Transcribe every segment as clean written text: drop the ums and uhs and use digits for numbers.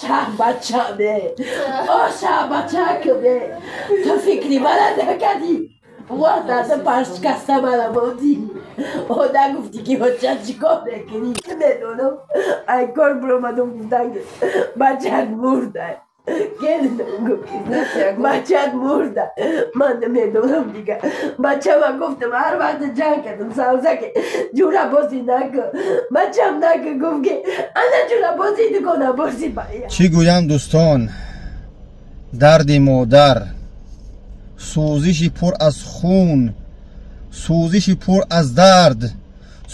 Бачаме, оша бачакаме, ту фикри мана накардӣ. Ватата пашкаста мана мондӣ. О, нагуфтӣ, ки ҳоҷа чӣ кор мекунӣ? Медонам, ай кор биромадам, гуфтан, ки бачат мурда. Бачат мурда. Ман намедонам дига. Бачама гуфтам, ҳар вақт ҷанг кардам, савза, ки ҷурабозӣ накун, бачам, накун. Гуфт, ки ана ҷурабозӣ дукона бозӣ. Чӣ гӯям, дӯстон, дарди модар, сӯзиши пур аз хун, сӯзиши пур аз дард,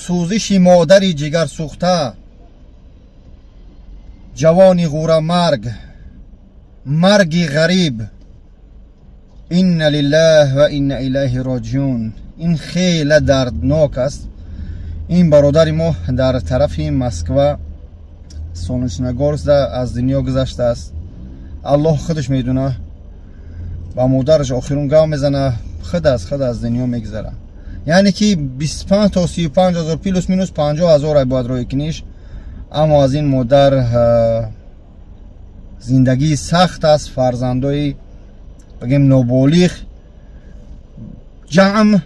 сӯзиши модари ҷигарсӯхта, ҷавони ғӯрамарг, марги ғариб. Инна лиллаҳ ва инна илайҳи роҷиун. Ин хеле дарднок аст. Ин бародари мо дар тарафи Москва, Солнечногорск, аз дунё гузаштааст. Аллоҳ худаш медона. Ба модараш охирун гав мезана, худ аз худ аз дунё мегузара. Яъне ки 25 то 35 ҳазор, плюс минус 50 ҳазор бояд роҳӣ куниш. Аммо аз ин модар зиндагии сахт аст, фарзандои, бигем, ноболиғ ҷамъ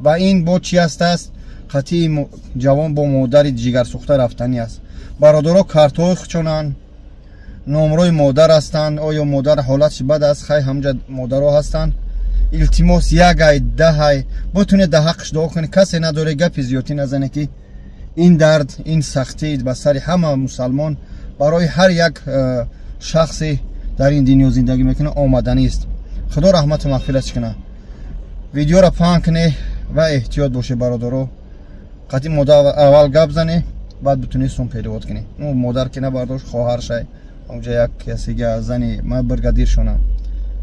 ва ин бо чи ҳастааст? Қатъии ҷавон бо модари ҷигарсӯхта рафтанӣ аст. Бародаро, картҳои хучонанд, номрои модар ҳастанд. Оё модар ҳолатш бад аст? Хай, ҳамҷа модаро ҳастанд. Илтимос, як ай, 10 ай бутунед, да ҳаққш дуо кунед. Касе надоре, гапи зиёдтӣ назане, ки ин дард, ин сахтӣ ба сари ҳама мусалмон, барои ҳар як шахсе дар ин дунё зиндагӣ мекунад, омаданист. Худо раҳмату мағфиратш кунад. Видеоро паҳн кунед ва эҳтиёт бошед, бародаро. Қатъи модар аввал гап зане, баъд бутунед сум перевод кунед. Модар ки набардошт, хоҳаршай, онҷа як касига, зани ма бригадиршонам.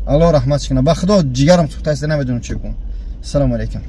Аллоҳ раҳматш кунад. Ба худо, ҷигарам сӯхтааст, намедонам чӣ кун. Ассалому алайкум.